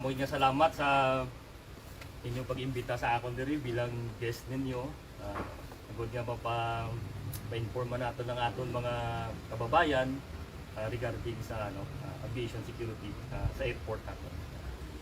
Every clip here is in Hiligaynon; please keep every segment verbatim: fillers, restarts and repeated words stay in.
Nga salamat sa inyong pag-imbita sa akon diri bilang guest ninyo. Ah, agud nga mapa-, pa-informa nato ang aton mga kababayan, ah, regarding sa, ano, ah, aviation security, ah, sa airport nato.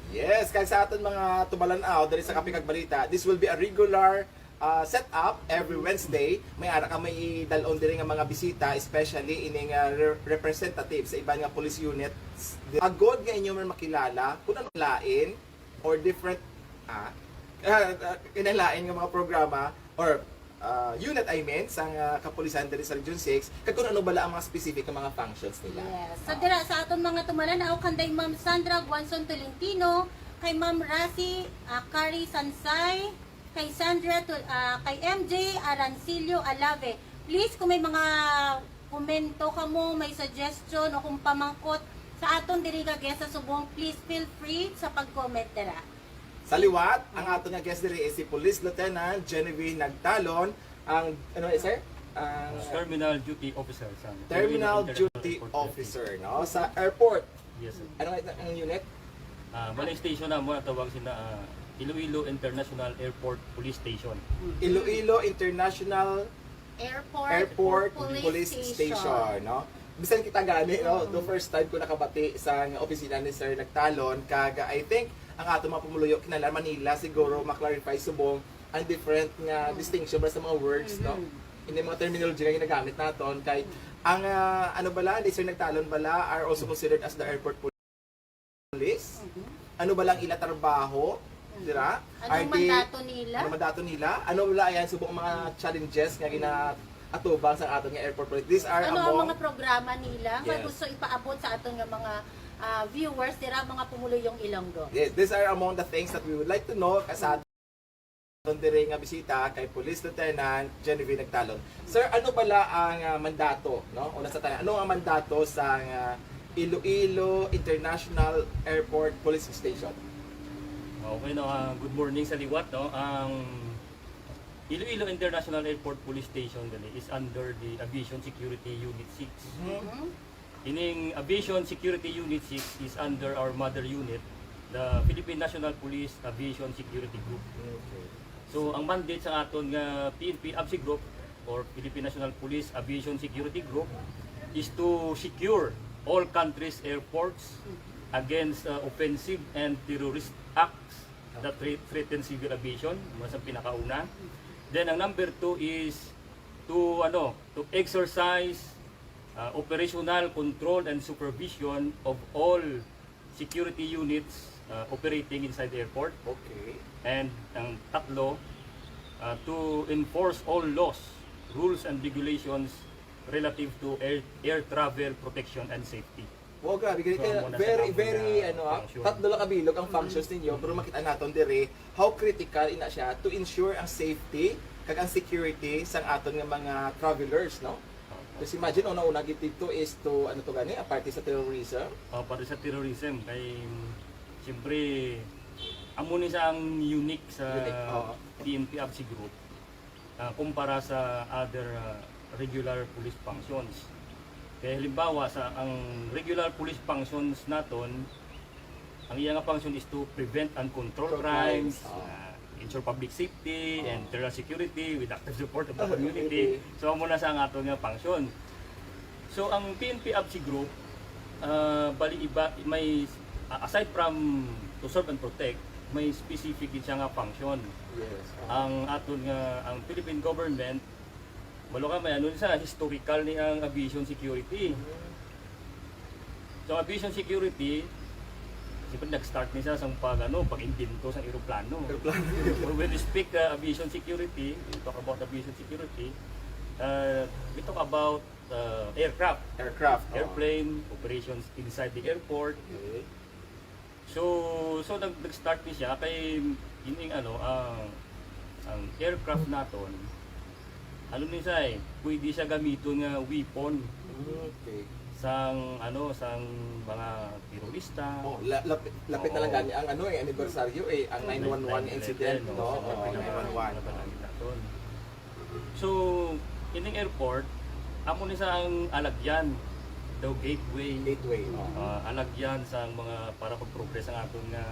Yes, kag sa aton mga tumalan-aw diri sa Kape kag Balita, this will be a regular uh, set up every Wednesday. May ara ka may idalon diri nga mga bisita, especially ining uh, re- representative sa iban nga police units. Agod nga inyo man makilala kung ano lain or different, ah, uh, uh, kinalain nga mga programa or uh, unit, I mean, sa uh, kapulisan diri sa Region six, kag kung ano bala ang mga specific nga mga functions nila. Yes. So dira sa aton mga tumalan-aw, kanday Ma'am Sandra Guanzon Tolentino, kay Ma'am Rasi uh, Kari Sansay, kay Sandra, Tul- ah, kay M J Arancillo Alave. Please, kung may mga komento kamo, may suggestion o kung pamangkot sa aton diri nga guest sa subong, please feel free sa pag-comment dira. Sa liwat, ang aton nga guest diri is si Police Lieutenant Genevieve Nagtalon, ang ano eh, sir? Ang Terminal duty officer sa Terminal Iloilo Duty International Airport. Officer, no? Sa airport. Yes, sir. Ano nga ang unit? Ah, bali station na mo, tawag sina ah, Iloilo International Airport Police Station. Iloilo International Airport, Airport Police, Police Station, no? Bisan kita gani, no? The first time ko nakabati sa opisina ni Sir Nagtalon, kag I think ang ato mga pumuluyo kinala Manila siguro ma-clarify subong ang different nga distinction ba sa mga words, no? Hindi mga terminology nga ginagamit naton kay ang ah, ano bala ni Sir Nagtalon bala are also considered as the airport police. Ano bala ang ila trabaho? Dira? Anong Are they- mandato nila? Ano mandato nila? Ano bala ayan subong mga challenges nga ginaatubang sa aton nga airport police? These are Ano ang among mga programa nila nga Yes. gusto ipaabot sa aton nga mga ah, viewers dira, mga pumuluyong Ilonggo? Yes, these are among the things that we would like to know sa aton diri nga bisita kay Police Lieutenant Genevieve Nagtalon. Sir, ano bala ang ah, mandato, no? Una sa tanan, ano ang mandato sa ah, Iloilo International Airport Police Station? Okay, no, ah, good morning sa liwat, no. Ang Iloilo International Airport Police Station gali is under the Aviation Security Unit six. Mhm. Ining Aviation Security Unit six is under our mother unit, the Philippine National Police Aviation Security Group. Okay. So, ang mandate sa aton nga P N P ABSI Group or Philippine National Police Aviation Security Group is to secure all countries' airports against uh, offensive and terrorist acts that thre- threaten civil aviation, muna sa pinakauna. Then, ang number two is to, ano, to exercise uh, operational control and supervision of all security units uh, operating inside the airport. Okay. And ang tatlo, uh, to enforce all laws, rules, and regulations relative to air, air travel protection and safety. Wow, grabe. Ganito, So, muna sa very, among, very, ah, ano, ah, function. Tatlo lang kabilog ang functions ninyo, pero makita naton diri how critical ina siya to ensure ang safety kag ang security sang aton nga mga travelers, no? Tapos imagine, una-una gid dito is to, ano to gani, aparte sa terrorism. Uh, para sa terrorism, kay mm, siyempre, amo ni sa ang unique sa Unique, oo. P N P ABSI Group ah, kumpara sa other ah, regular police functions. Kaya halimbawa, sa ang regular police functions naton, ang iya nga function is to prevent and control Control crimes, crimes, oo. ah, ensure public safety, Oo. internal security with active support of the Ah, community. okay. So, amo na sa ang aton nga function. So, ang P N P ABSI Group, ah, bali iba, may, ah, aside from to serve and protect, may specific din siya nga function. Yes. Ang aton nga, ang Philippine government, malo ka may ano sa historical ni ang aviation security. So, aviation security, siyempre nag-start ni siya sa pag, ano, pag-imbento sa eroplano. Aeroplano. When we speak uh, aviation security, we talk about aviation security, uh, we talk about uh, aircraft, Aircraft. Oo. airplane, operations inside the airport. Okay. So, so nag nag-start ni siya kay ining ano ang ang aircraft naton, ano ni siya eh, pwede siya gamiton nga weapon Okay. sang ano sang mga terorista. Oh, la- lapit, lapit na lang Oo. gani ang ano eh, anibersaryo eh, ang nine one one incident, eleven, no? oo, Oh, pinaka- nine one one. pinaka- naton. So, ining airport, amo ni sa ang alagyan, daw gateway. Gateway. Oh. Ah, alagyan sa mga para pag-progress ang aton nga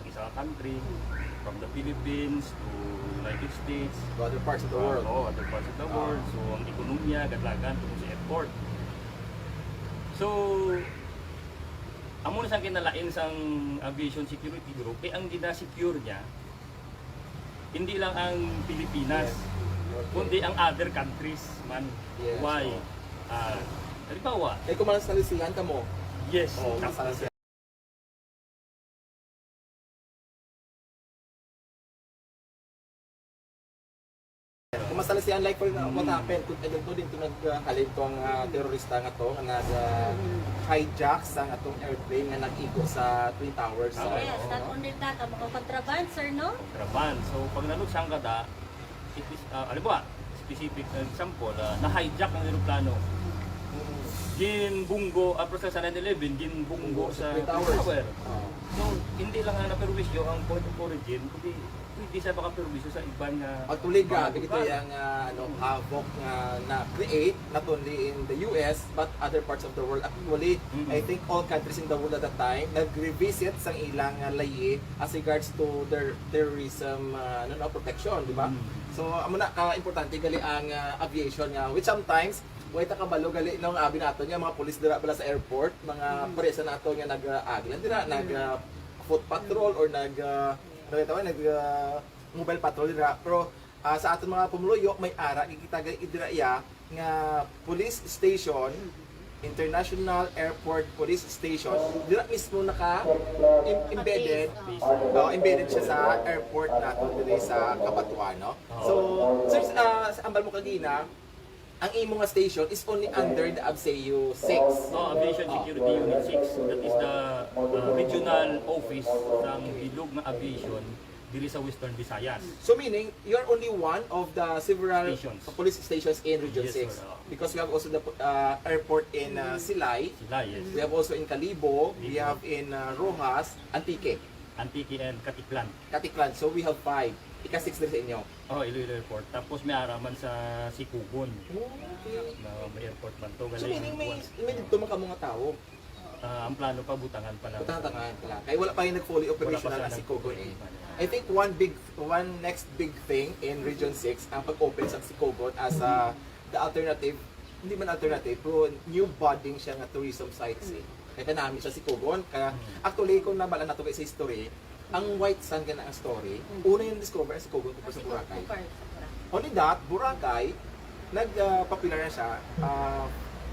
sa country, from the Philippines to United States, To other parts of the from, world. oh, other parts of the Ah. world. So, ang ekonomiya, gadlagan tungod sa airport. So, amo na sang kinalain sang aviation security group, kay ang gina-secure niya, hindi lang ang Pilipinas, Yes. Okay. kundi ang other countries man. Yes, Why? Oo. Ah, halimbawa, Kay kung masalisihan ka mo, yes, oh, tap- masalisihan. Kung masalisihan, like, for what Mm. happened, kung ano to, dito naghalin to ang ah, terorista nga to, nga nag-hijack sa atong airplane nga nag-igo sa Twin Towers. Ah, sa- Yes, not only that, ang mga contraband, sir, no? Contraband. So, pag nalutsan ka da, it is, ah, halimbawa, specific na example, ah, na-hijack ang eroplano. Ginbunggo, ah, process sa nine eleven, ginbunggo Bunggo sa sa Twin Towers. Tower. Oo. So, hindi lang na naperwisyo ang point of origin, kundi hindi siya makaperwisyo sa iban nga Actually, mga grabe ito lugar. yung ah, ano, havoc nga na-create, not only in the U S, but other parts of the world. Actually, Mm-mm. I think all countries in the world at that time nag-revisit sang ilang ah, layi as regards to their terrorism ah, ano, no, protection, di ba? Mm. So, amo na ka importante gali ang ah, aviation nga, which sometimes way ta kabalo gali nung abi nato nga mga pulis dira bala sa airport, mga Mm. pulis nato nga nag-agi lang dira, Mm. nag ah, foot patrol or nag ah, ano tawag, nag ah, mobile patrol dira. Pero ah, sa aton mga pumuluyo, may ara gikita gali dira iya nga police station, International Airport Police Station. Dira mismo naka im- embedded. Naka-base, Oh, embedded siya sa airport nato diri sa Cabatuan, no? So, sir, ah, sa ambal mo kagina, ang imo nga station is only under the ABSEU six. Oh, Aviation Security Unit six. That is the uh, regional office sang bilog nga aviation diri sa Western Visayas. So meaning, you're only one of the several Stations. police stations in Region Yes, six. sir. Because we have also the uh, airport in uh, Silay. Sila, yes. We have also in Kalibo. We Kalibo. Have in uh, Roxas, Antique, Antique and Caticlan. Caticlan. So we have five. Ika-six din sa inyo. Oh, Iloilo Airport. Tapos may ara man sa Sicogon. Okay. Na may airport man to. So meaning may, may dito man kamo nga tao. Ah, ang plano pa, butangan pa lang. Butangan pala. Kaya wala pa yung nag-fully operational Wala pa ang siya Sicogon eh. nag-operate. I think one big, one next big thing in Region six ang pag-open sa Sicogon as uh, the alternative, hindi man alternative, pero new budding siya nga tourism sites eh. Kaya kanami sa Sicogon, kaya actually kung nabala nato kay sa history, ang White Sand ka na ang story, una yung discover ang Sicogon kumpara sa Boracay. Kumpara sa Boracay. Only that, Boracay, nag-popular na siya ah,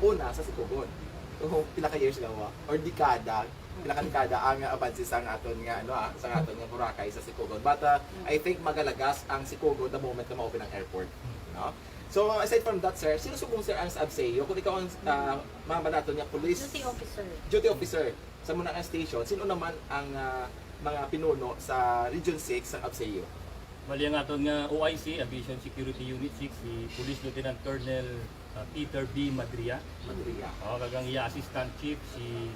una sa Sicogon. So, pila ka years lang, wa? Or dekada, pila ka dekada ang ah, abanse sa aton nga ano ah, sa aton nga Boracay sa Sicogon. But ah, I think magalagas ang Sicogon the moment na ma-open ang airport, no? So aside from that, sir, sino subong, sir, ang sa ABSEU? Kung ikaw ang uh, mama nato nga police Duty officer. Duty officer sa muna nga station, sino naman ang ah, mga pinuno sa Region six sa ABSEU? Bali ang aton nga O I C, Aviation Security Unit six, si Police Lieutenant Colonel uh, Peter B. Madria. Madria. Oh, kag ang iya assistant chief si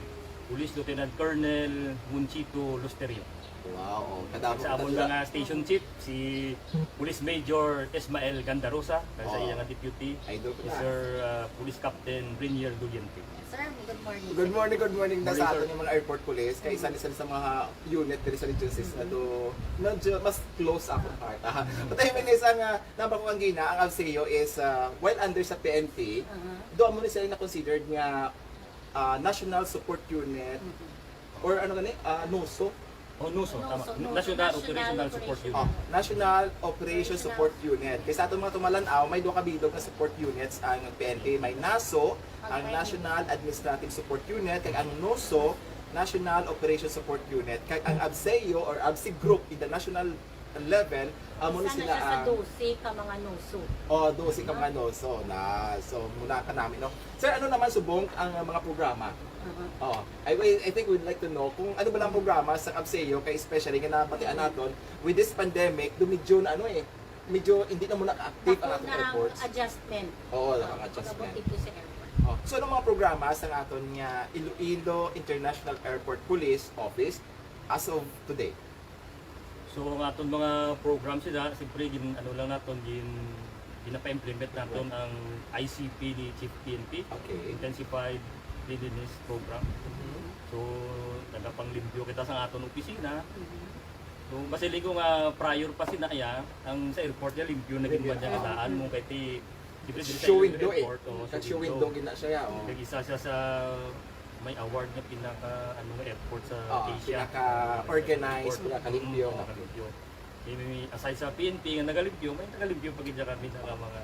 Police Lieutenant Colonel Munchito Losterio. Wow, oh, kadamo Sa amon talaga. Mga station chief si Police Major Ismael Gandarosa, kag sa Oh. iya nga deputy Idol ko si na. Sir uh, Police Captain Renier Doliente. Sir, good morning. Good morning, good morning na sa Morning, aton sir. Yung mga airport police. Kay isa ni sa mga unit diri sa Region six na do medyo mas close sa akong heart. Ah. But anyway, sa nga number ko ang gina, ang ABSEU is uh, while under sa P N P, Uh-huh. do mo ni sila na considered nga ah, National Support Unit or ano gani, ah, NOSO. Oh, NOSO, tama. NOSO, NOSO, National National Operational Operation. Support Unit. Oh, National Operation Operational. Support Unit. Kay sa atong mga tumalan-aw, may duha ka bilog nga support units ang P N P. May NASO, ang Okay. National Administrative Support Unit, kag ang NOSO, National Operation Support Unit, kag ang ABSEU or ABSE Group in the national level, amo ni Sana sila siya sa ang dose ka mga NOSO. Oh, dose ka mga NOSO na. So, muna ka namin, no? Sir, ano naman subong ang uh, mga programa? Uh-huh. Oh, I, I I think we'd like to know kung ano ba lang programa sa ABSEU, kay especially nga nabatian naton with this pandemic, do medyo na ano eh, medyo hindi na muna active ang Ako ating na ang airports. Adjustment. Oo, Ah, ang adjustment. pag-abot dito sa airport. Oh, so ano mga programa sa aton nga Iloilo International Airport Police Office as of today? So ang aton mga program sila, siyempre gin ano lang naton gin ginapa-implement naton ang I C P ni Chief P N P, Okay. Intensified Cleanliness Program. So nagapanglimpyo kita sa aton opisina. Mhm. Kung masiling ko nga prior pa sina iya, ang sa airport niya limpyo na gid man siya nga daan mo kay ti siyempre diri sa Show window eh. Airport, oh, Kag show window gina siya, oh. Kag isa siya sa may award nga pinaka ano nga airport sa Ah, Asia. pinaka-organized, Airport. pinakalimpyo. Mm, pinakalimpyo. May, may, aside sa P N P nga nagalimpyo, may nagalimpyo pa gid kami sa mga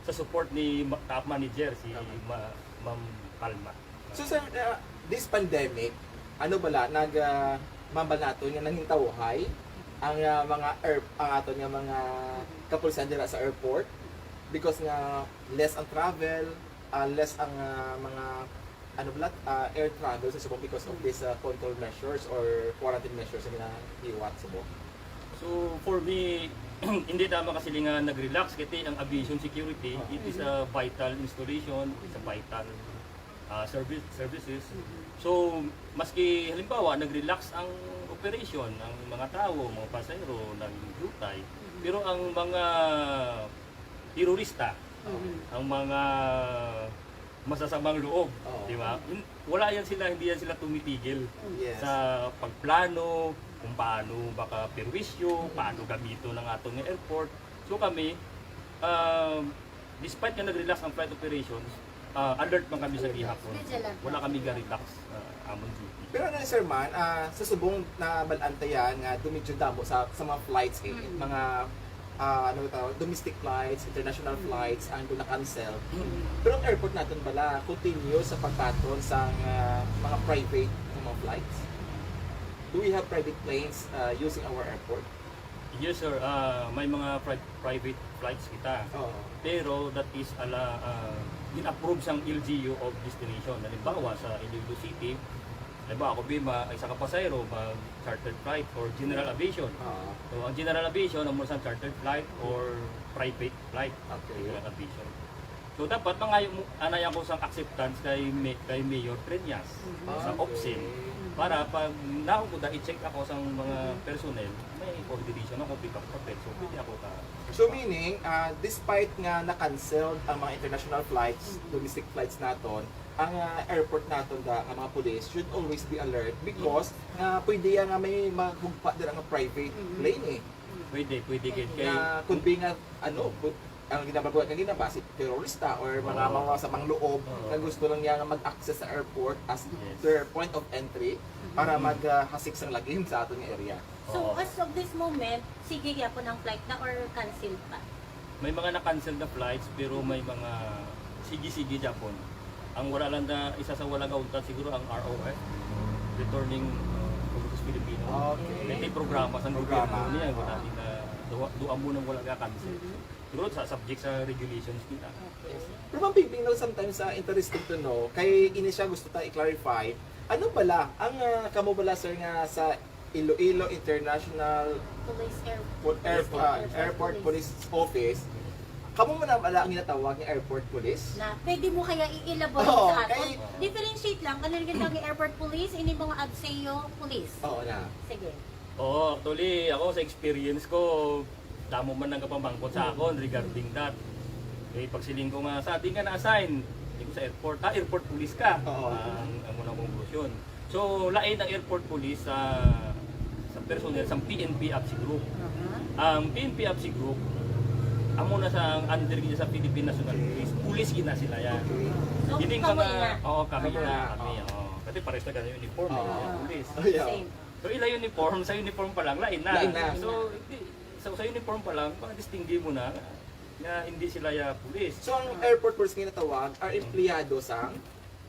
sa support ni ma- top manager si Tama. Ma- Ma'am Palma. So sir, uh, this pandemic, ano bala, nag uh, mambal nato nga nangintawhay ang uh, mga air, ang aton nga mga kapulisan dira sa airport because nga less ang travel, uh, less ang uh, mga ano bala, uh, air travel sa Cebu because of this uh, control measures or quarantine measures na ginahiwat sa Cebu. So for me, hindi ta makasiling nga nag-relax kasi ang aviation security, it is a vital installation, it's a vital uh, service services. So maski halimbawa nag-relax ang operation, ang mga tao, mga pasahero nagdutay, pero ang mga terorista, ang mga masasamang loob, Oo. di ba? Hin- Wala yan sila, hindi yan sila tumitigil Yes. sa pagplano kung paano makaperwisyo, paano gamiton ang aton nga airport. So kami, um, despite nga nag-relax ang flight operations, ah, alert man kami sa gihapon. Vigilant. Wala kami ga-relax ah, amon duty. Pero ano sir man, ah, sa subong na balantayan nga dumidyo damo sa sa mga flights eh, Mm. mga ah, ano tawag, domestic flights, international flights ang na-cancel. Pero ang airport natin bala continue sa pagbaton sa ah, mga private nga mga flights. Do we have private planes uh, using our airport? Yes sir, ah, may mga pri- private flights kita. Oo. Pero that is ala uh, gin-approve sang L G U of destination. Halimbawa sa Iloilo City, halimbawa ako bima, isa ka pasahero mag chartered flight or general aviation. Oo. So ang general aviation amo sang chartered flight or private flight. Okay. General aviation. So dapat mangayo mo anay ako sang acceptance kay May- kay Mayor Treñas Ah, sa okay. OPSEN para pag naon ko da i-check ako sang mga personnel, may coordination ako, pick up papel, so pwede ako ka So meaning, ah, despite nga na-cancelled ang mga international flights, domestic flights naton, ang ah, airport naton da nga mga police should always be alert because nga pwede ya nga may maghugpa dira nga private plane eh. Pwede, pwede gid kay Nga could be nga ano, put- ang ginababuhat nga ginaba si terorista or mga Oo. mga sa pangloob Oo. nga gusto lang niya nga mag-access sa airport as Yes. their point of entry para maghasik sang lagim sa aton nga area. So, Oo. As of this moment, sige gyapon ang flight na or cancel pa? May mga na-cancel na flights pero may mga sige-sige gyapon. Ang wala lang na isa sa wala gauntat siguro ang R O F, Returning uh, Overseas Filipino. Okay. May programa sa Programa. gobyerno niya, wala din na duha, duha mo nang wala ga-cancel. Siguro sa subject sa regulations nila. Pero Ma'am Pingping, no, sometimes uh, interesting to know, kay ini siya gusto ta i-clarify, ano bala ang uh, kamo bala sir nga sa Iloilo International Police Air. Pol- Air- uh, Airport Police Office, kamo man ang bala ang ginatawag nga airport police? Na, pwede mo kaya i-elaborate Oo, sa aton? kay- Differentiate lang, ano yung tawag airport police, ini mga ABSEO police. Oo na. Sige. Oo, actually, ako sa experience ko, damo man ang kapamangkot sa akon regarding that. Eh, pagsiling ko nga sa atin nga na-assign, hindi ko sa airport, ah, airport police ka. Oo. Ah, ang, ang unang konklusyon. So, lain ang airport police sa sa personnel sa P N P ABSI Group. Aha. Ang P N P ABSI Group, amo na sa under niya sa Philippine National Police. Police gina sila yan. So, Kining kamo mga, na. Oo, kami Kamo na, na. kami. Oo. Kasi pares na ganyan uniform. Oo. Yung police. Oh, yeah. Same. So, ila uniform, sa uniform pa lang, lain na. Lain na. So, hindi, so, sa uniform pa lang, makadistingge mo na nga hindi sila ya police. So ang airport police nga natawag are empleyado sa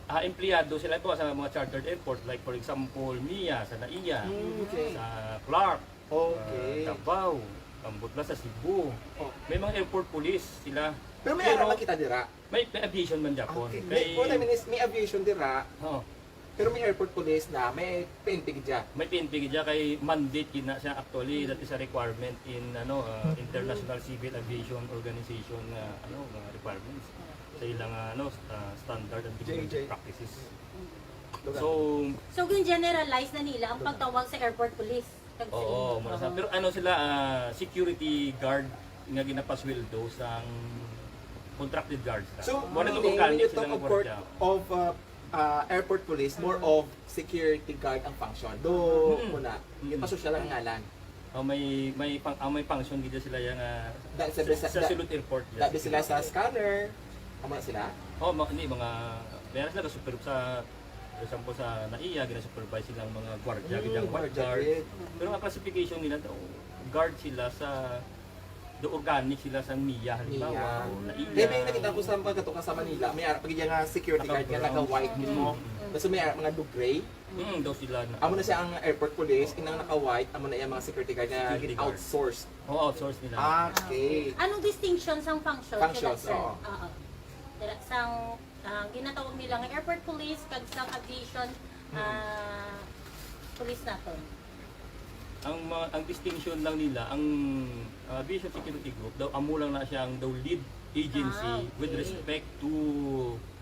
Ah, empleyado sila ito sa mga chartered airport, like for example, MIA sa NAIA, Mm, okay. sa Clark, Okay. ah, Davao, ambot na sa Cebu. Oh. May mga airport police sila. Pero may Pero- alam kita dira. May, may aviation man Japon. Okay. Kay, May, what I mean is, may aviation dira. oh, Pero may airport police na, may P N P gid siya. May P N P gid siya kay mandate gid na siya actually, that is a requirement in ano uh, International Civil Aviation Organization nga ano mga requirements sa ilang ano uh, standard and J J. practices. Lugar. So, So, gin-generalize na nila ang pagtawag sa airport police. Kag sa oo, inyo. mura sa, Oo. pero ano sila ah, security guard nga ginapasweldo sang contracted guards na. So, Wala meaning, nung organic when you sila talk nga of court gwardiya. of uh, uh, airport police, more of security guard ang function. Do, Mm. muna, Mm. yung pasosyal ang ngalan. Oh, may may pang ah, may function gid sila yang ah, Da- sa- sa, sa- sa da- Sulod Airport. Dabi sila sa scanner. Amo na sila? Oh, ma, hindi mga, meron sila super sa, for example, sa NAIA, gina-supervise silang mga gwardiya, Mm, gid ang white gwardiya guard. gid. Pero ang classification nila daw, guard sila sa, do organic sila sa NIA, halimbawa, NIA. O NAIA. Kaya may nakita ko sa mga katuka sa Manila, may ara pa gid nga security guard nga Naka-brown. naka-white gid mo. Mm. Tapos may ara mga do gray. Mm, daw sila na. Amo na siya ang airport police, inang naka-white, amo na yung mga security guard nga Security guard. outsourced. Oo, outsource nila. Ah, okay. Anong distinction sang function? Functions, sila, sir? Oo. Oo. Dira, sang ah, ginatawag nila nga airport police kag sang aviation ah, police naton. Ang mga, ang distinction lang nila, ang uh, Aviation Security Group daw, amo lang na siya ang daw lead agency Ah, okay. With respect to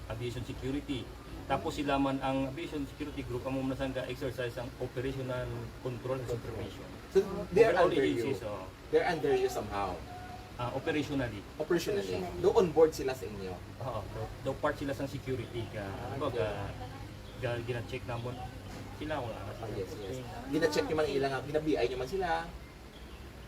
aviation security. Tapos sila man ang Aviation Security Group amo man sang ga-exercise ang operational control and supervision. So, they're Overall under you. Agencies, oh. They're under you somehow. Ah, operationally. Operationally. Operationally. Do on board sila sa inyo. Oo, daw, daw part sila sang security ka. Ano ba, Okay. ga, ga, gina-check namon sila kung ano Ah, yes, yes. Gina-check nyo man ila nga, gina-B I nyo man sila.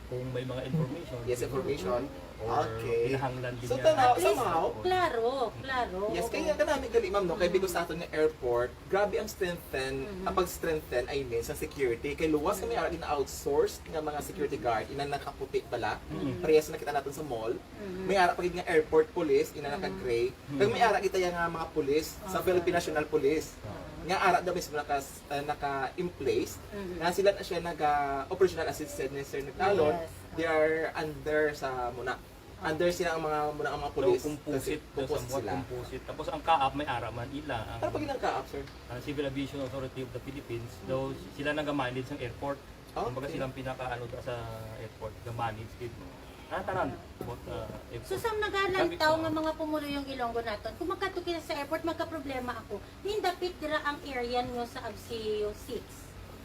Kung may mga information. Yes, information. Or Okay. kinahanglan din So, niya. tanaw, At least, somehow. Klaro, klaro. Yes, kaya kanami gali, ma'am, no? Kaya because sa aton nga airport, grabe ang strengthen, Mhm. ang pag-strengthen, I mean, sa security. Kay luwas kami ara gina-outsource nga mga security guard, inang nakaputi bala. Mhm. Parehas na kita natin sa mall. Mhm. May ara pa gid nga airport police, inang Mhm. naka-gray. Mhm. Kag may ara kita nga mga police sa Okay. Philippine National Police. Oo. Nga ara daw mismo naka, uh, naka-in place. Mhm. Nga sila na siya nag-operational assistant ni Sir Nagtalon. Yes. They are under sa muna. Under sila ang mga muna ang mga Daw police. composite, Kasi daw composite somewhat sila. Composite. Tapos ang kaap may ara man ila. Ang, Ano pa gid ang kaap, sir? ang Civil Aviation Authority of the Philippines, daw sila nag-manage ng airport. Ah, Kumbaga okay. Silang pinaka-ano da sa airport, nag-manage gid mo. Ah, tanan. But, uh, So airport. sa nagalantaw Sabi ko, nga mga pumuluyong Ilonggo naton, kung magkadto kita sa airport, magkaproblema ako. Nindapit dira ang area nyo sa Abseo six.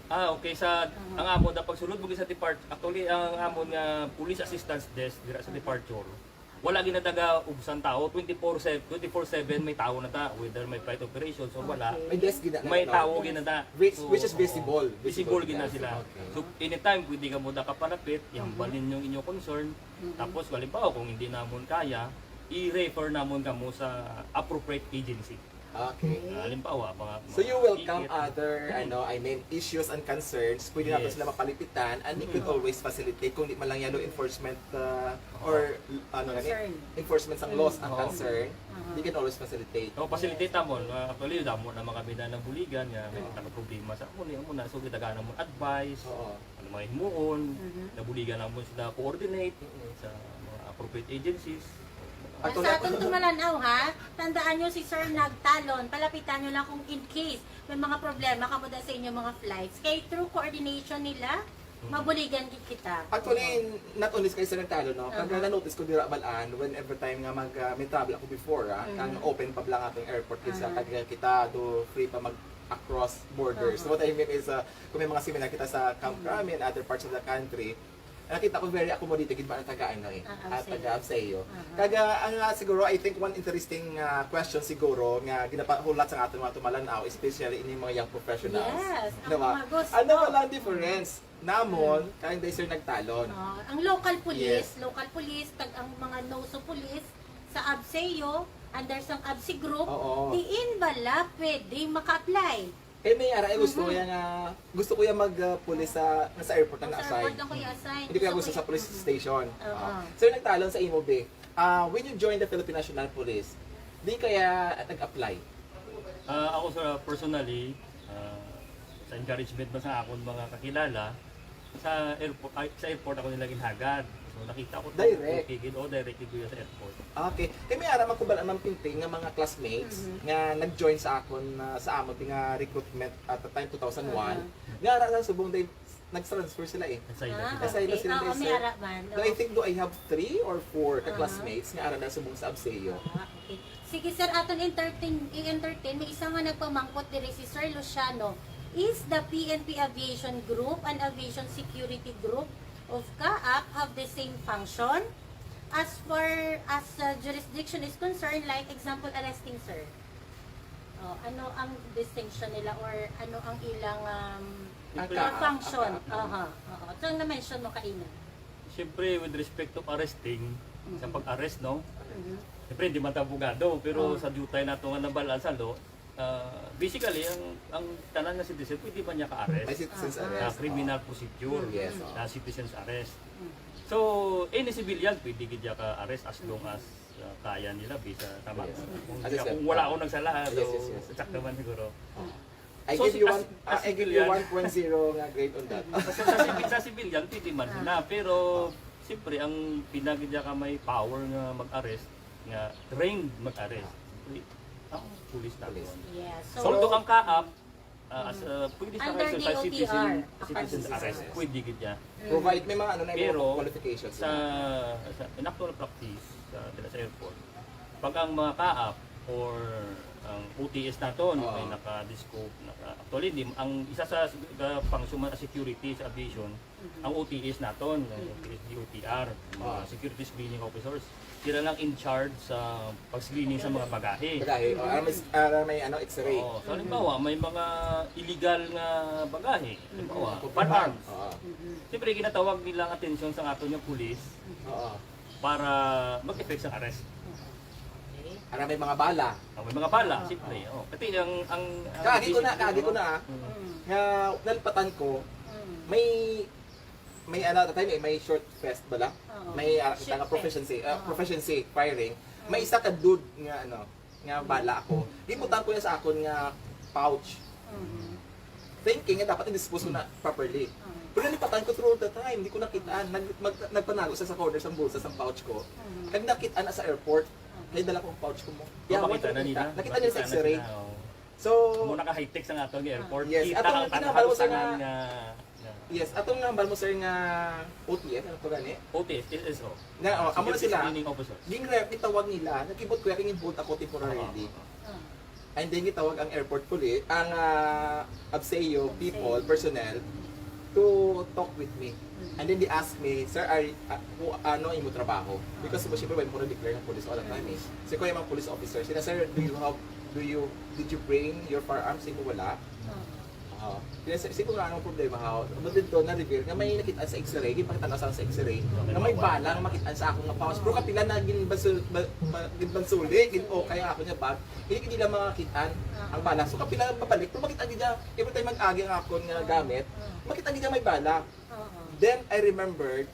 Ah, okay. Sa, Mhm. ang amon na pagsulod mo sa depart, actually, ang amon nga police assistance desk dira sa departure, wala ginataga ubsan tao, twenty-four seven, twenty-four seven may tao na ta, whether may flight operations or wala. Okay. May desk gid na. May no? tao gid na ta. Which, So, which is visible. Visible gid na sila. Okay. So, anytime pwede ka mo nakapalapit, ihambal ninyo ang inyong concern. Mhm. Tapos, halimbawa, kung hindi namon kaya, i-refer namon kamo sa appropriate agency. Okay. Ah, halimbawa, mga, So you mga welcome ticket. other, ano, I mean, issues and concerns. Pwede natin Yes. sila mapalipitan and we could Mm. always facilitate kung di man lang yan, no, enforcement uh, or ano gani, Concern. enforcement sang laws and Oo. concern, Aha. they can always facilitate. So, facilitate mo. Uh, actually, damo na mga bida ng buligan nga may Oo. nagka-problema sa amo ni amo na. So, gitagaan mo advice, Oo. ano may himuon, Mhm. nabuligan mo sila coordinate Mm-mm. sa mga appropriate agencies. Ato Sa na- atong tumalaw, ha? Tandaan nyo si Sir Nagtalon. Palapitan nyo lang kung in case may mga problema kamo da sa inyong mga flights. Kay through coordination nila, mabuligan gid kita. Actually, not only kay Sir Nagtalon, no? Kag Aha. na-notice ko dira balaan, whenever time nga mag, ah, may travel ako before, ah, Mhm. kang open pa lang atong airport, kinsa Aha. kag kita do free pa mag across borders. Aha. What I mean is, ah, kung may mga seminar kita sa Camp Mhm. Crame and other parts of the country, nakita ko very accommodating gid ba ang taga ano eh, Ah, ah, Abseo. taga Abseo. Aha. Kag ang ah, siguro, I think one interesting ah, question siguro nga ginapahulat sa aton mga tumalan-aw, especially ini mga young professionals. Yes, Di ang ba? mga gusto. Ano ba lang difference namon kang day Sir Nagtalon? Ah, ang local police, Yes. local police, kag ang mga NOSO police sa Abseo, under sang Absi Group, Oo. diin bala pwede maka-apply? Eh, may ara, eh, gusto Mhm. ko yan nga, gusto ko yan mag-police sa, sa airport na Sa na-assign. airport lang ko i-assign. Hindi ko yan Gusto gusto ko sa y- police Mhm. station. Oo. Ah. Sir, nagtalon sa imo, be. Ah, when you joined the Philippine National Police, di kaya nag-apply? Ah, ako sa personally, ah, sa encouragement ba sa akon mga kakilala, sa airport, ay, sa airport ako nila ginhagad. So nakita ko to, Direct? Okay gid, o direct gid ko sa airport. Okay. Kay may ara man ko bala, Ma'am Tinting, nga mga classmates Mhm. nga nag-join sa akon, ah, sa amon nga recruitment at the time two thousand one. Aha. Nga ara sa subong day nag-transfer sila eh. Nag-sign na Ah, sila. Nag-sign na okay. sila, Oo, sir. may ara man. So, I think do I have three or four ka Aha. classmates nga ara na subong sa Abseo. Ah, okay. Sige, sir, aton entertain, i-entertain. May isa nga nagpamangkot diri, si Sir Luciano. Is the P N P Aviation Group and Aviation Security Group of CAAP have the same function? As far as uh, jurisdiction is concerned, like example, arresting, sir. Oh, ano ang distinction nila or ano ang ilang um, Ang Siyempre, ka- Ang function. Aha. Oo. So, ang na-mention mo kaina. Siyempre, with respect to arresting, sa Mhm. pag-arrest, no? Mhm. Siyempre, hindi man ta abogado, pero Oo. sa dutay nato nga nabal-an sa law, ah, basically, ang, ang tanan nga citizen, pwede man niya ka-arrest May citizen's Aha. sa arrest. criminal Oo. procedure, Yes, oo. sa citizen's arrest. Mhm. So, any civilian, pwede gid niya ka-arrest as long as, ah, kaya nila, bisa, tama. Yes. Kung, As I said, kung wala ah, akong nagsala, yes, so, yes, yes. Exact naman siguro. Oo. I So, give si, you as, one, as ah, I give you civilian. One point zero nga grade on that. Sa, sa, sa, sa civilian, pwede man Ah. na. Pero, siyempre, ang pinagidya ka may power nga mag-arrest, nga trained mag-arrest, siyempre, ang pulis na Pulis. yun. Yes. So, Although ang kaap, ah, as, Mm. ah, pwede siya Under exercise D O T R. citizen, citizen's Citizen's arrest. arrest. Pwede gid niya. Mm. Provide may mga ano na yung Pero, mga qualifications sa, na. Sa, in actual practice, sa, dila sa airport, pag ang mga kaap or ang O T S naton, Oo. may naka-disco, naka, actually, di, ang isa sa, sa function man sa security sa aviation, Mhm. ang O T S naton, ang Mhm. O T S, D O T R, mga Oo. security screening officers. Sila lang in charge sa pag-screening sa mga bagahe. Bagahe, oh, ah, may, ah, may ano, X-ray. Oo. So, halimbawa, may mga illegal nga bagahe. Halimbawa, Mhm. firearms. Oo. Mhm. Siyempre, ginatawag nila ang atensyon sa aton nga pulis Oo. para mag-effect sa arrest. Okay. Para may mga bala. Oh, may mga bala, Oo. siyempre. Oh. Pati ang, ang, ang Kaagi ko na, basic, kaagi ko no? na, ah. Mm. Mm. Nga nalipatan ko, Mm. may, may ano, tatay, may, may short fest bala. Oo. May, ah, Short tanga fest. proficiency, ah, Oo. proficiency firing. May Mm. isa ka dude nga, ano, nga Mm. bala ako. Gibutang ko niya sa akon nga pouch. Mm. Thinking nga dapat i-dispose ko na properly. Mm. Pero nalipatan ko through the time, di ko nakita. Nag-, mag-, nagpanago siya sa corner sa bulsa sa pouch ko. Mm. Kag nakita na sa airport. Mm. Kaya dala ko ang pouch ko mo. Oh, Yawa makita ko na nila. Nakita niya sa Makita na X-ray. sila, oh. So, Amo na ka high-tech sa aton nga airport. Yes, Kita atong ang ginahambal mo, sir, tanan-tanan na nga, nga Yes, atong nahambal mo, sir, nga O T S, ano to gani? O T S, S S O. Nga, oh, amo na Security sila. Screening Officer. Ging-, gitawag nila, nakibot ko, kay ginhold ako temporarily. Oo, oo. And then gitawag ang airport police, ang, ah, ABSEO people, Abseo. personnel, to talk with me. Mm. And then they asked me, "Sir, are, ah, who, ano imo trabaho?" Because, Ah. siyempre, wala ko na-declare nga police all the time, eh. Mm. So, ko yung mga police officer, sila, "Sir, do you have, do you, did you bring your firearms?" Sabi ko, "Wala." Oo. Oo. Kaya si-, siguro nga anong problema, ha? But dito, na-reveal nga may nakita sa X-ray, ginpakita na sa, sa X-ray, nga may bala nga makita sa akong nga pouch. Pero kapila na ginbasul-, ba-, ba-, ginbansuli, gin-okay ang akong nga bag. Hindi nila makakita ang bala. So, kapila na pabalik, pero makita gid niya, every time mag-agi ang akon nga gamit, makita gid niya may bala. Oo. Then, I remembered,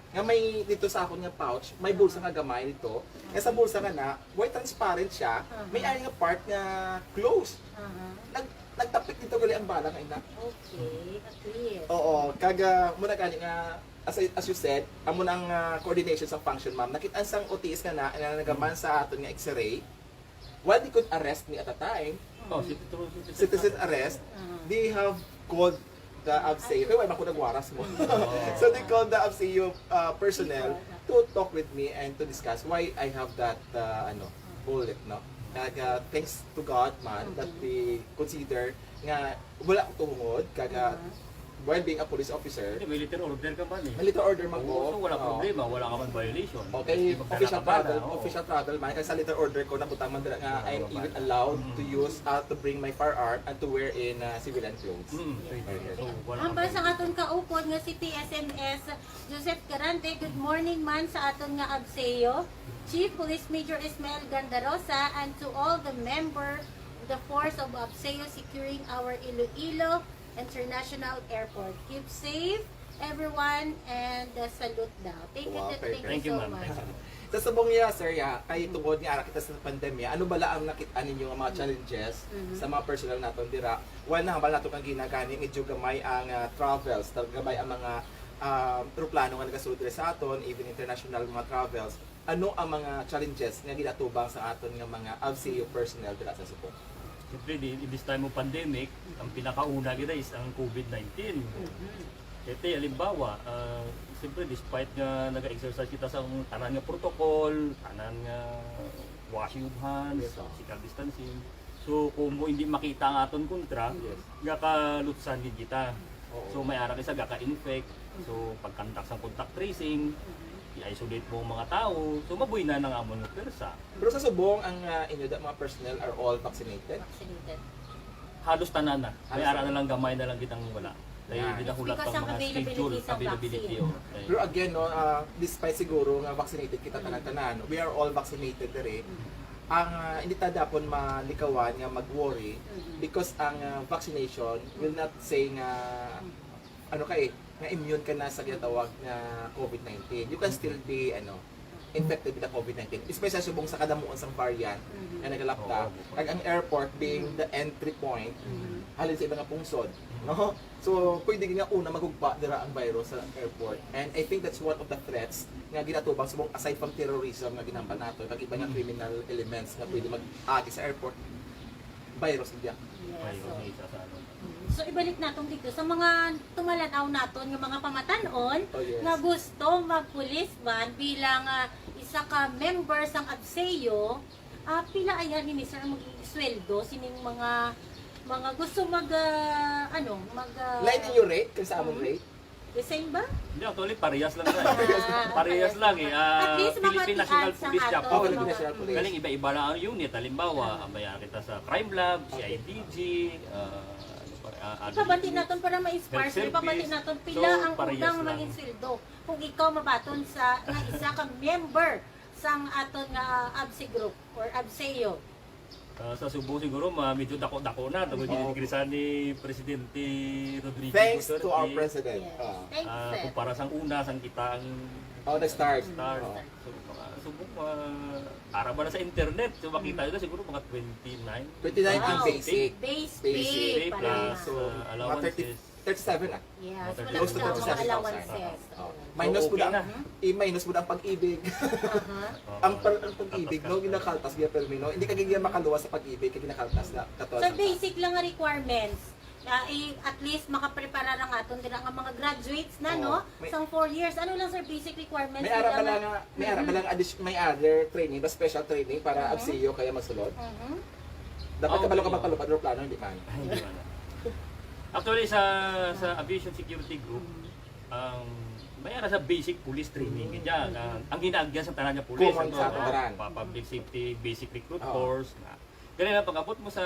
nga may dito sa akon nga pouch, may bulsa nga gamay dito. Nga sa bulsa nga na, way transparent siya, may Aha. ari nga part nga close. Aha. Nag-, nagtapik dito gali ang bala nga ina. Okay, at least. Oo, kag, ah, muna gani nga, as, I- as you said, amo na ang, ah, coordination sa function, ma'am. Nakita sang O T S nga na, na nagaman sa aton nga X-ray. While they could arrest me at the time, Oh, citizen, citizen arrest, Ah. they have called the ABSEO. Kaya wala man ko nagwaras mo. Oh. So they called the ABSEO, uh, personnel to talk with me and to discuss why I have that, uh, ano, bullet, no? Kag, uh, thanks to God man that Mm-hmm. they consider nga wala ko tuhungod, kag, uh, Uh-huh. while being a police officer, Hindi, may letter order ka ba ni? May letter order man Oo, ko. so wala Oo. problema, wala ka man violation. Okay, Hindi magdala official ka ba travel, na? Oo. official travel man. Kaya sa letter order ko, nabutang man dira nga Oo, I'm wala. even allowed to Mm. use, uh, to bring my firearm and to wear in, uh, civilian clothes. Mm, Yes. pwede. So, wala Ang kang basa violation. Aton kaupod nga si P S M S Joseph Garante, good morning man sa aton nga ABSEO Chief Police Major Ismael Gandarosa and to all the member of the force of ABSEO securing our Iloilo International Airport. Keep safe, everyone, and, uh, salute daw. Thank you, Wow, thank you perfect. Thank you, so ma'am. much. Thank you, ma'am. Sa subong niya, sir, ya, kay tungod nga ara kita sa pandemya, ano bala ang nakit-an ninyo nga mga Mm. challenges Mhm. sa mga personnel naton dira? Well, nahambal nato kang ginagani, medyo gamay ang, ah, travels, ta-, gamay ang mga, ah, eroplano nga nagasulod diri sa aton, even international mga travels. Ano ang mga challenges nga ginatubang sa aton nga mga ABSEO personnel dira sa Cebu? Siyempre, di, in this time of pandemic, ang pinakauna gid is ang COVID nineteen. Mhm. Ito, halimbawa, ah, siyempre, despite nga nag-exercise kita sa tanan nga protocol, tanan nga washing of hands, Yes, sir. physical distancing. So, kung mo hindi makita ang aton kontra, Yes. gakalutsan gid kita. Oo. So, may ara kay sa gaka-infect. So, pag-conduct sa contact tracing, Mhm. i-isolate mo ang mga tao. So, mabuy na nang amon nga pwersa. Pero sa subong, ang, ah, inyo da mga personnel are all vaccinated? Vaccinated. Halos tanan na. May Halos ara na tanan. lang, gamay na lang kitang wala. Kay Yan. Ginahulat Because ang ang mga availability schedule, sa availability, vaccine. Oh, okay. Pero again, no, ah, despite siguro nga vaccinated kita tanan-tanan, we are all vaccinated diri. Ang, ah, hindi ta dapat malikawan nga mag-worry Mm-hmm. because ang, ah, vaccination will not say nga, ano ka eh, nga immune ka na sa ginatawag nga covid nineteen. You can still be, ano, infected with the covid nineteen, especially subong sa kadamuon sang variant Mm-hmm. nga nagalapta. Oo. Kag ang airport being the entry point Mm-hmm. halin sa iba nga pungsod, no? So, pwede nga una magugba dira ang virus sa airport. And I think that's one of the threats nga ginatubang subong aside from terrorism nga ginahambal nato, kag iba nga Mm. criminal elements nga pwede mag-agi sa airport, virus diya. Yes, Ay, so, okay, isa sa ano. Mm. So, ibalik naton dito sa mga tumalan-aw naton nga mga pamatan-on Oh, yes. nga gusto mag-police band bilang, ah, isa ka member sang ABSEO. Ah, pila ayhan ini, sir, ang maging sweldo sining mga, mga gusto mag, ah, ano, mag, ah, Lain ninyo rate kaysa among Mm. rate? The same ba? Hindi, actually, parehas lang na eh. Ah, Parehas parehas lang eh. lang. At Ah, least Philippine mabatian National sa Police ato, Japan. Oh, mga Philippine National Police. Galing iba-iba lang ang unit. Halimbawa, Ah. ah, may kita sa Crime Lab, Okay. C I D G, ah, ano pa, ah, other Ipabati units. naton para ma-inspire Health sila. Ipabati service. naton So, pila ang parehas unang lang. maging sweldo. Kung ikaw mabaton sa, nga isa ka member sang aton nga ABSE group or ABSEO. Ah, sa Subo siguro, ma-, medyo dako-dako na. Tungod Oo. Gin-increasean ni Presidente Rodrigo Thanks to our Duterte. President. Yes. Ah. Thanks, Ah, sir. Kumpara sang una, sang kita ang Oh, nag-start. Start. Oo. So, mga Subo, ah, para ba na sa internet? So, makita Mm. nyo na siguro mga twenty-nine. Twenty-nine ang Wow. basic. Base Basic pay pay pa plus, lang. So, ah, mga allowances. thirty, thirty-seven ah. Yes, Mga wala Close to na ang mga thirty-seven thousand. allowances. Oh. Oo. Minus So, mo okay na. na. I-minus mo na ang pag-ibig. Aha. Oo. Ang pal-, ang pag-ibig, no, Kaltas-kaltas. Ginakaltas, ginapermi, no? Hindi ka gigyan makaluwas sa pag-ibig, kaya ginakaltas na, katuwa So, sa basic lang nga requirements. Na, i-, at least, makaprepara lang aton dira nga mga graduates na, Oo. no? May Sang four years. Ano lang, sir, basic requirements May ara nila ba lang nga, nga, may ara ba Mhm. lang addi-, may other training, ba special training para Mhm. ABSEO kaya magsulod? Mhm. Dapat Oh, kabalo ka okay. magpalupad eroplano, hindi man. Ay, hindi man. Actually, sa, sa Aviation Security Group, Mhm. ang may ara sa basic police training, Mm. kaya, Mhm. ah, ang ginaagyan sa tanan nga police, Common ano, sa ah, tanan. pa-, public safety, basic recruit Oo. course, na. Gani na, pag-abot mo sa,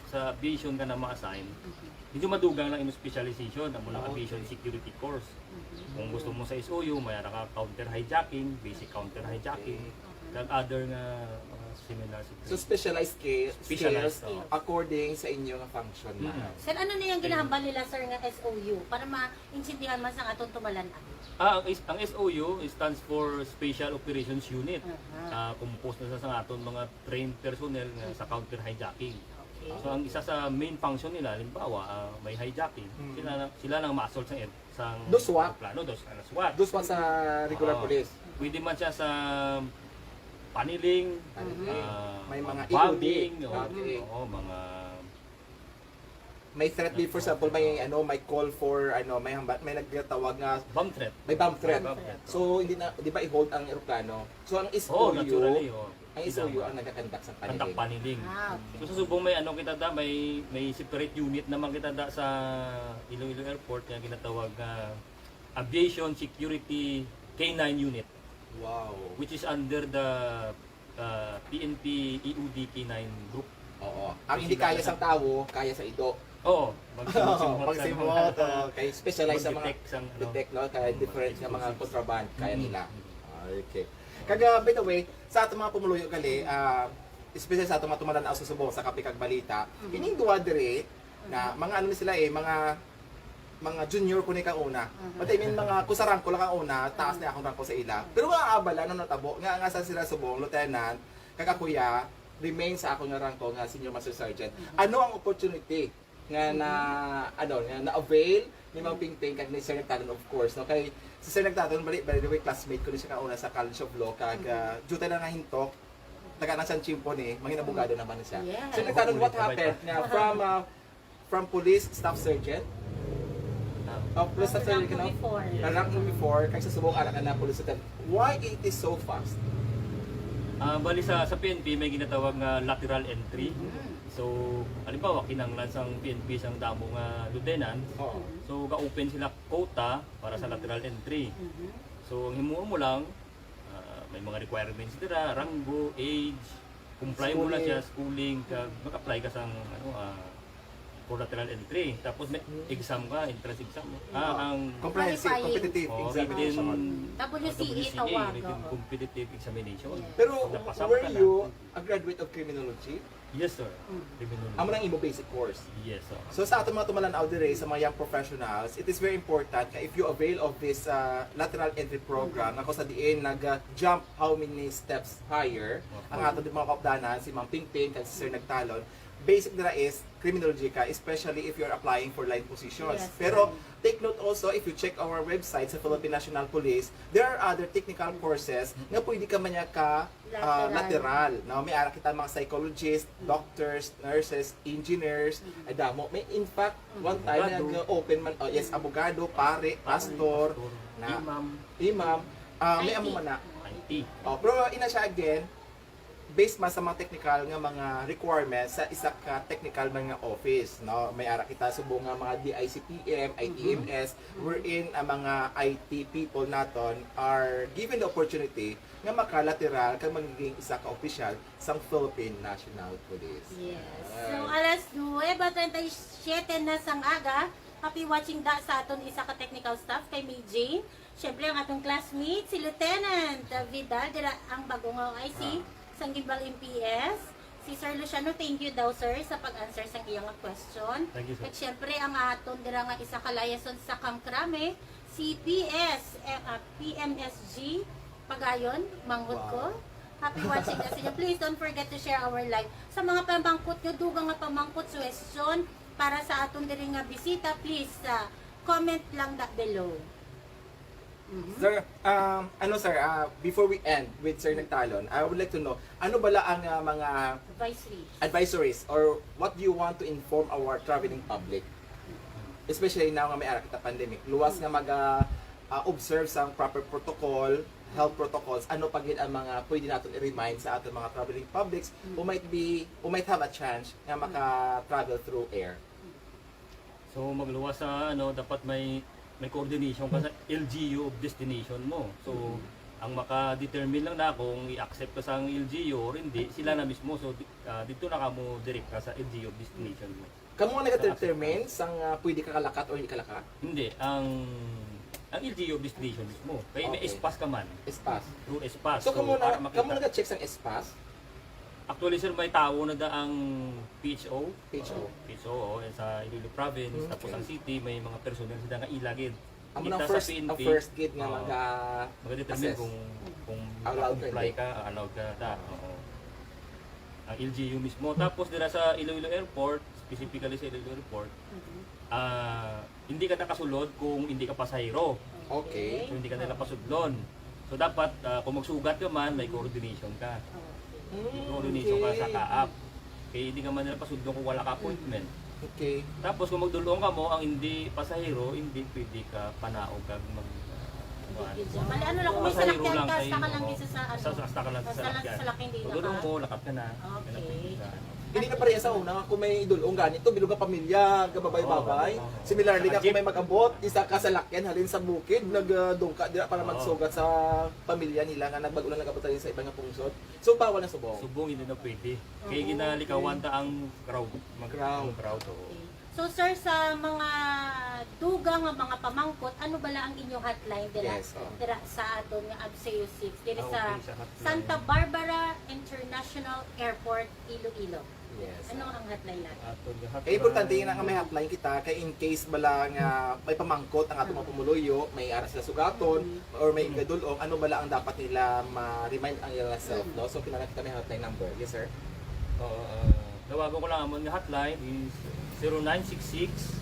sa aviation ka na ma-assign, Mhm. medyo madugang lang imong specialization, amo lang Okay. aviation security course. Mhm. Kung gusto mo sa S O U, may ara ka counter hijacking, basic counter hijacking, Okay. kag other nga mga similar sa So, training. Specialized skill-, Specialized, skills oo. according sa inyo nga function na. Mm. Sir, ano na yung ginahambal nila, sir, nga S O U? Para ma-, intindihan man sang aton tumalan-an. Ah, ang is-, ang S O U stands for Special Operations Unit. Aha. Ah, composed na sa, sa aton mga trained personnel nga sa counter hijacking. Okay. So, ang isa sa main function nila, halimbawa, ah, may hijacking, Mm. sila na, sila nang ma-assault sa air-, sa Do SWAT. aeroplano, do SWAT. Do SWAT sa regular Oo. police. Pwede man siya sa paniling, Paniling. ah, May mga mga bombing, E O D. o, Okay. oo, mga May threat, di, for example, may, ano, may call for, ano, may hamba-, may nagtatawag nga Bomb threat. may bomb threat. May bomb threat. So, hindi na, di ba, i-hold ang eroplano? So, ang Oo, S O U, naturally, oo. ang S O U Kailangan. ang nagkakandak sa Kandak paniling. paniling. Ah, okay. So, sa Subo may ano kita da, may, may separate unit naman kita da sa Iloilo Airport nga ginatawag nga Aviation Security K nine Unit, Wow. which is under the, uh, P N P E O D K nine Group. Oo. Ang hindi Kasi kaya na- sa tawo, kaya sa ido. Oo. Magsimot-simot sa Magsimot, mga oo. Kay specialized sa mga mag-detect sang, ano, detect, no? Kaya mga different nga mga explosives. Contraband, kaya Mm. nila. Mm. Okay. Kaga, by the way, sa ato mga pumuluyo gali, ah, especially sa ato mga tumalan-aw sa Subo, sa Kape kag Balita, Mm. ining duha diri, na mga ano ni sila eh, mga, mga junior ko ni kauna. Mhm. But I mean, mga kusarangko lang kauna, taas Mhm. na akong rangko sa ila. Pero nga abala, ano natabo, nga, nga sa sila subong, lieutenant, kag ako ya, remain sa akong nga rangko nga senior master sergeant. Mhm. Ano ang opportunity nga na, Mhm. ano, nga na-avail ni Mang Mhm. Pingping kag ni Sir Nagtaton, of course, no? Kay si Sir Nagtaton, bali, by the way, classmate ko ni siya kauna sa College of Law, kag, Mhm. ah, duty lang nga hintok, taga na San Chimpo ni, mangin abogado naman na siya. Yes. So, nagtanong, what happened nga from, ah, from police staff sergeant? Ah. Oh, police staff Rank sergeant, mo no? before. Na rank mo before, kag sa subong, ara ka na police lieutenant. Why it is so fast? Ah, bali sa, sa P N P, may ginatawag nga lateral entry. Mm. So, halimbawa, kinahanglan sang P N P sang damo nga lieutenant. Oo. So, ga-open sila quota para sa Mm. lateral entry. Mhm. So, ang himuon mo lang, ah, may mga requirements dira, ranggo, age, comply mo lang Schooling. siya, schooling, kag mag-apply ka sang, ano, ah, for lateral entry. Tapos may Mm. exam ka, entrance exam. Mm. Ah, ang Comprehensive, Qualifying. competitive oh, examination. written W C E W C E, tawag, written oo. competitive examination. Yes. Pero Pag napasa mo were ka na. You a graduate of criminology? Yes, sir. Mm. Criminology. Amo nang imo basic course. Yes, sir. So sa aton mga tumalaw diri sa mga young professionals, it is very important nga if you avail of this uh, lateral entry program, nga kung sa diin nag-jump how many steps higher, ang aton mga kaupdanan, si Ma'am Pingping, kag si Sir Nagtalon, basic dira is criminology ka, especially if you're applying for line positions. Yes, Pero sir. Take note also, if you check our website sa Philippine National Police, there are other technical courses nga pwede ka man niya ka ah, Lateral. lateral, no? May ara kita mga psychologists, doctors, nurses, engineers, ay damo. May in fact, one time Abogado. Nag-open man, oh, yes, abogado, pare, pastor, na Imam, imam, ah, may I T. Amo man na. I T. Oh, pero ina siya again, based man sa mga technical nga mga requirements sa isa ka technical man nga office, no? May ara kita subong nga mga D I C P M, I T M S, wherein ang mga I T people naton are given the opportunity nga makalateral kag magiging isa ka opisyal sang Philippine National Police. Yes. Yan. So, alas nuweba treinta y siete na sang aga. Happy watching da sa aton isa ka technical staff kay May Jane. Siyempre, ang atong classmate, si Lieutenant Vidal, dira ang bagong O I C Ah. sang Guimbal M P S. Si Sir Luciano, thank you daw, sir, sa pag-answer sa iyang question. Thank you, sir. At siyempre, ang aton dira nga isa ka liaison sa Kamkrame, si P S, eh, ah, P M S G, Pagayon, manghod ko. Wow. Happy watching na sa inyo. Please don't forget to share our live. Sa mga pamangkot nyo, dugang nga pamangkot, suwestyon para sa aton diri nga bisita, please ah, comment lang da below. Mhm. Sir, um, ano sir, ah, before we end with Sir Nagtalon, I would like to know, ano bala ang ah, mga Advisory. advisories or what do you want to inform our traveling public? Especially now nga may ara kita pandemic. Luwas nga mag ah, ah, observe sang proper protocol, health protocols, ano pa gid ang mga pwede naton i-remind sa aton mga traveling publics who might be, who might have a chance nga maka-travel through air? So magluwas sa ano, dapat may may coordination ka sa L G U of destination mo. So ang maka-determine lang na kung i-accept ka sa L G U or hindi, sila na mismo. So di- ah, dito na ka mo direct ka sa L G U of destination mo. Kamo nga nag-determine sang ah, pwede ka kalakat or hindi kalakat? Hindi, ang ang L G U of destination mismo. Kaya may Okay. S-PASS ka man. S-PASS. Through S-PASS. So, kamo para na, makita. Kamo nag-check sang S-PASS? Actually, sir, may tawo na da ang P H O. P H O. P H O, oo, sa Iloilo Province. Okay. Tapos ang city, may mga personnel sila nga ilagid. Amo Kita nang sa first, P N P. Ang first gid nga Oo. mag ah, Mag-determine assess. Kung, kung Allowed ka, comply hindi. Ka, allowed ka, da. Oo. Ang L G U mismo. Tapos dira sa Iloilo Airport, specifically sa Iloilo Airport, Mhm. ah, hindi ka nakasulod kung hindi ka pasahero. Okay. So, hindi ka nila pasudlon. So, dapat, ah, kung magsugat ka man, may coordination ka. Okay. Mm, Coordination ka sa okay. CAAP. Kaya hindi ka man nila pasudlon kung wala ka appointment. Okay. Tapos, kung magdulong ka mo, ang hindi pasahero, hindi pwede ka panaog kag mag, ah, kuwan. Bali, ano lang, kung may Pasahero salakyan lang ka, kayo, hasta ka lang oo. dito sa, ano, Hasta, hasta ka lang sa hasta lang sa salakyan. salakyan, di Kung na dulong ka. mo, lakat ka na. Okay. Ganun po siya. Hindi na pareha sa una nga kung may idulong gani to, bilog nga pamilya, gababay-babay. Oo, oo. Similarly, Saka nga kung jeep. May mag-abot, isa ka salakyan halin sa bukid, nagdungka dira para Oo. magsugat sa pamilya nila nga nagbag-o lang nag-abot halin sa iba nga pungsod. So, bawal na subong. Subong hindi na pwede. Kaya Oo. Ginalikawan ta ang crowd. Mag- Crowd. Ang crowd, oo. Okay. So, sir, sa mga dugang nga mga pamangkot, ano bala ang inyong hotline dira, Yes, oo. dira sa aton nga ABSEO six, diri Ah, sa okay, sa hotline. Santa Barbara International Airport, Iloilo? Yes. Ano ang hotline natin? Ato, lahat Eh, importante na nga may hotline kita kay in case bala nga may pamangkot ang atong mga pumuluyo, may ara sila sugaton, or may gadulong, ano bala ang dapat nila ma-remind ang ilang self, no? So, kinahanglan kita may hotline number. Yes, sir. Oo, ah, tawagon ko lang, amon nga hotline is zero nine six six,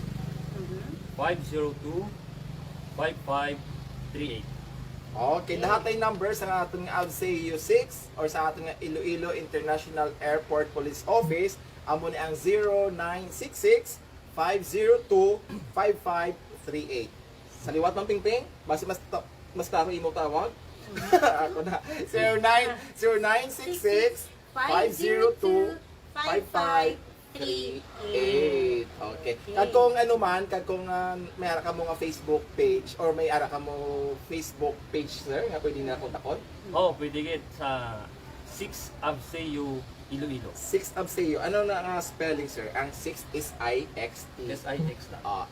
Mhm. five zero two, five five three eight. Okay, the hotline number sa aton nga ABSEO six or sa aton nga Iloilo International Airport Police Office, amo ni ang zero nine six six, five zero two, five five three eight. Sa liwat, Ma'am Pingping, basi mas ta- mas klaro imo tawag. Ako na. Zero nine, zero nine six six, five zero two, five five three eight. Okay. Okay. Kag kung ano man, kag kung ah, may ara ka mo nga Facebook page or may ara ka mo Facebook page, sir, nga pwede na kontakon? Oh, pwede gid sa six ABSEO Iloilo. Sixth Abseo. Ano na nga spelling, sir? Ang sixth is I X T. S I X lang. Ah,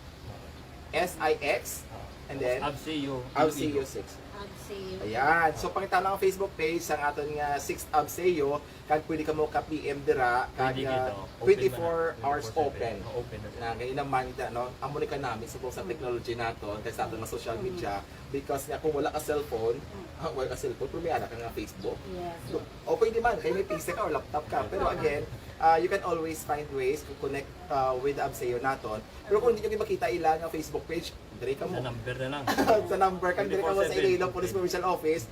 S I X. Ah, And tapos then, Abseo, Abseo Iloilo. six. Abseo. Ayan. So, pangita lang ang Facebook page sang aton nga sixth Abseo. Kag pwede ka mo ka-P M dira. Kag Pwede ah, gid, oh. Open twenty-four man na. hours Twenty-four seven. open. Oh, open na siya. Na ngayon naman, no? Amo ni kanami subong sa technology nato, kag sa aton nga social media. Because nga kung wala ka cellphone, ah, wala ka cellphone, pero may ara ka nga Facebook. Yes. O pwede man, kay may P C ka or laptop ka. Pero again, uh, you can always find ways to connect uh, with the Abseo naton. Pero kung hindi nyo makita ila nga Facebook page, diri ka Sa mo. Number na lang. Sa number kang diri ka mo sa Iloilo Police Provincial Office.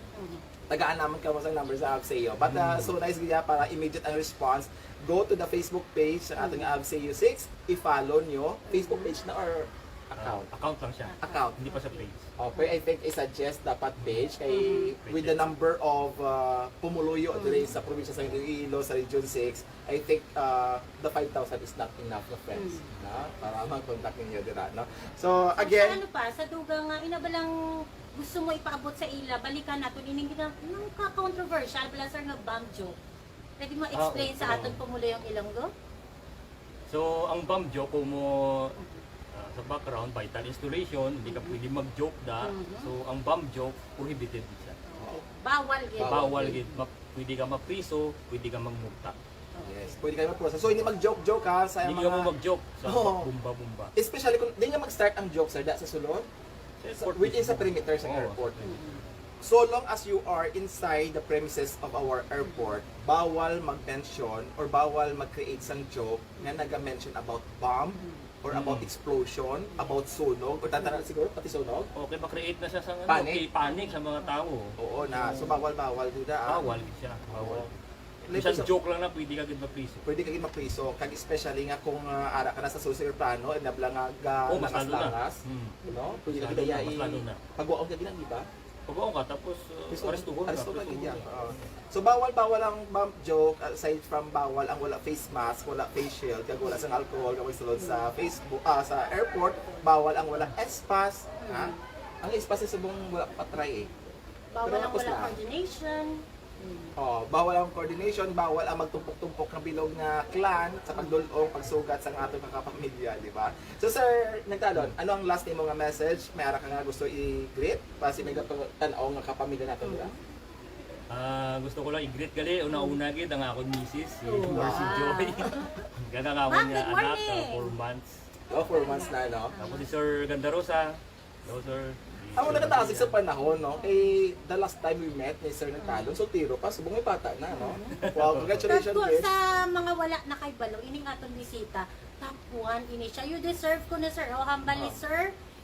Tagaan naman ka mo sa number sa Abseo. But uh, so nice gaya para immediate ang response. Go to the Facebook page sa ating Abseo six. I-follow nyo. Facebook page na or account? Account lang siya. Account. Hindi pa sa page. Oh, pero I think i-suggest dapat page kay Mhm. With the number of uh, pumuluyo diri sa probinsya sa Iloilo sa Region six, I think uh, the five thousand is not enough na friends, na para mag-contact ninyo dira, no? So Sa again, ano pa, sa dugang nga, ina ba lang gusto mo ipaabot sa ila, balikan nato ining gina-, nang ka-controversial bala, sir, nga bomb joke. Pwede mo explain sa aton pumuluyong Ilonggo? So, ang bomb joke, kung mo, ah, sa background, vital installation, hindi ka pwede mag-joke da. So, ang bomb joke, prohibited siya. Bawal gid. Bawal gid. Ma- pwede ka mapriso, pwede ka magmulta. Yes, pwede kayo magpusa. So hindi mag-joke-joke ha sa Hindi mga ka mo mag-joke sa Oo. Bomba-bomba. Especially kung di na mag-start ang joke, sir, da sa sulod. Sa airport Within mismo. Sa perimeter sa Oo, airport. sa perimeter. So long as you are inside the premises of our airport, bawal mag-mention or bawal mag-create sang joke nga naga-mention about bomb or about Mm. Explosion, about sunog, o tatanan siguro pati sunog. Okay, ma-create na siya sa ano, Panic? Okay, panic sa mga tao. Oo na. So bawal-bawal dito ah. Bawal siya. Bawal. Oo. Minsan Like, joke lang na pwede ka gid mapriso. Pwede ka gid mapriso, kag especially nga kung ah, ara ka na sa susi plano, and nabla nga ga Oh, mas lalo na. langas-langas, Hmm. no? Pwede Mas ka lalo na, kaya mas lalo na. Pagwaon ka gid ang iba. Pagwaon ka, tapos uh, Gusto arestuhon ka. aresto ka gid Arestuhon yan. ka. Oo. So bawal bawal ang bomb joke, aside from bawal ang wala face mask, wala face shield, kag wala sang alcohol nga magsulod sa Facebook, ah, sa airport, bawal ang wala S-pass, ha? Ang S-pass is subong wala pa try eh. Bawal Pero ang tapos wala na. Coordination. Oh, bawal ang coordination, bawal ang magtumpok-tumpok nga bilog nga clan sa pagdul-ong, pagsugat sa atong kakapamilya, di ba? So sir, nagtalon, ano ang last nimo nga message? May ara ka nga gusto i-greet? Basi may tan-aw nga kapamilya nato dira. Ah, gusto ko lang i-greet gali una-una gid ang akon misis, si Oh, Mercy wow. Joy. Gagangawon Ma'am, nga good anak, morning. uh, four months. Oh, four months na, no? Tapos si Sir Gandarosa. Hello, sir. Ang una kataas sa panahon, no? Kay the last time we met ni Sir Nagtalon, soltero pa, subong may bata na, no? Wow, congratulations, Tapos Miss. Sa mga wala nakaibalo, ining aton bisita, top one ini siya. You deserve ko na, sir. Oh, hambal ni Ah. Sir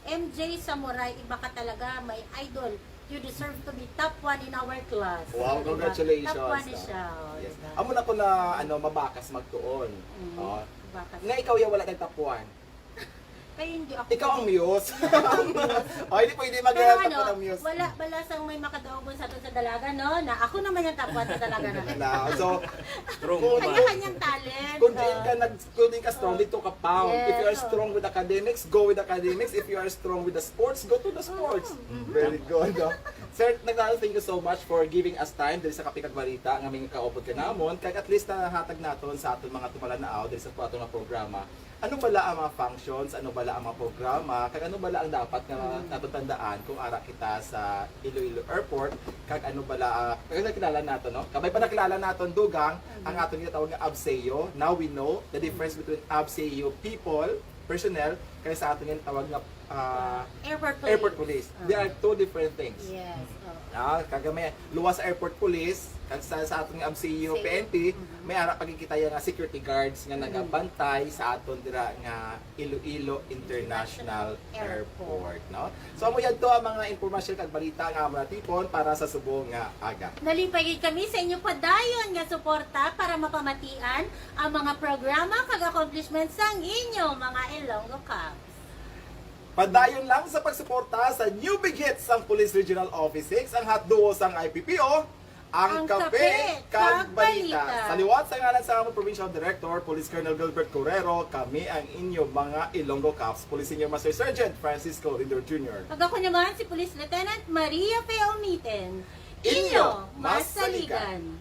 M J Samurai, iba ka talaga, my idol. You deserve to be top one in our class. Wow, Diba? congratulations, Top one ni no? siya. Oh, Yes. diba? Amo na ko na ano mabakas magtuon. Mm, Oh. Bakas. Nga ikaw ya wala nagtop one. Kaya hindi ako. Ikaw ang muse. Oh, hindi pwede mag Pero top ano, one ang muse. Wala, wala sang may makadaog sa ato sa dalaga, no? Na ako naman yung top one sa dalaga na. Na, so, Strong Kung- woman. Kanya-kanyang talent. Kung diin Oh. ka nag kung diin ka strong, dito ka pound. If you are Yes, strong with academics, go with academics. If you are strong with the sports, go to the sports. Mm-hmm. Very good. No? Sir Nagtalon, thank you so much for giving us time diri sa Kape kag Balita nga may kaupod ka namon. Kag at least nahatag naton sa aton mga tumalan-aw diri sa aton nga programa. Ano bala ang mga functions? Ano bala ang mga programa? Kag ano bala ang dapat nga Mm-hmm. naton tandaan kung ara kita sa Iloilo Airport? Kag ano bala, uh, kag nakilala nato, no? Kabay pa nakilala naton, Dugang, ang aton ginatawag nga ABSEO. Now we know the difference between ABSEO people, personnel, kay sa aton ginatawag nga ah, Airport police. airport police. Ah. There are two different things. Yes. Oh. Ah, kaga may luwas sa airport police, kag sa, sa aton nga ABSEO, Same. P N P, may ara pagkikita nga security guards nga nagabantay sa aton dira nga Iloilo International International Airport, no? So amo yadto ang mga impormasyon kag balita nga amo natipon para sa subong nga aga. Nalipay gid kami sa inyo padayon nga suporta para mapamatian ang mga programa kag accomplishments sang inyo mga Ilonggo Cops. Padayon lang sa pagsuporta sa New Big Hits sang Police Regional Office six, ang hot duo sang I P P O, ang Ang Kape Kape kag kag Balita. Balita. Sa liwat sang ngalan sa among Provincial Director, Police Colonel Gilbert Correro, kami ang inyo mga Ilonggo Cops, Police Senior Master Sergeant Francisco Lindor Junior. Ug ako naman si Police Lieutenant Maria Fe Omiten. Inyo, masaligan.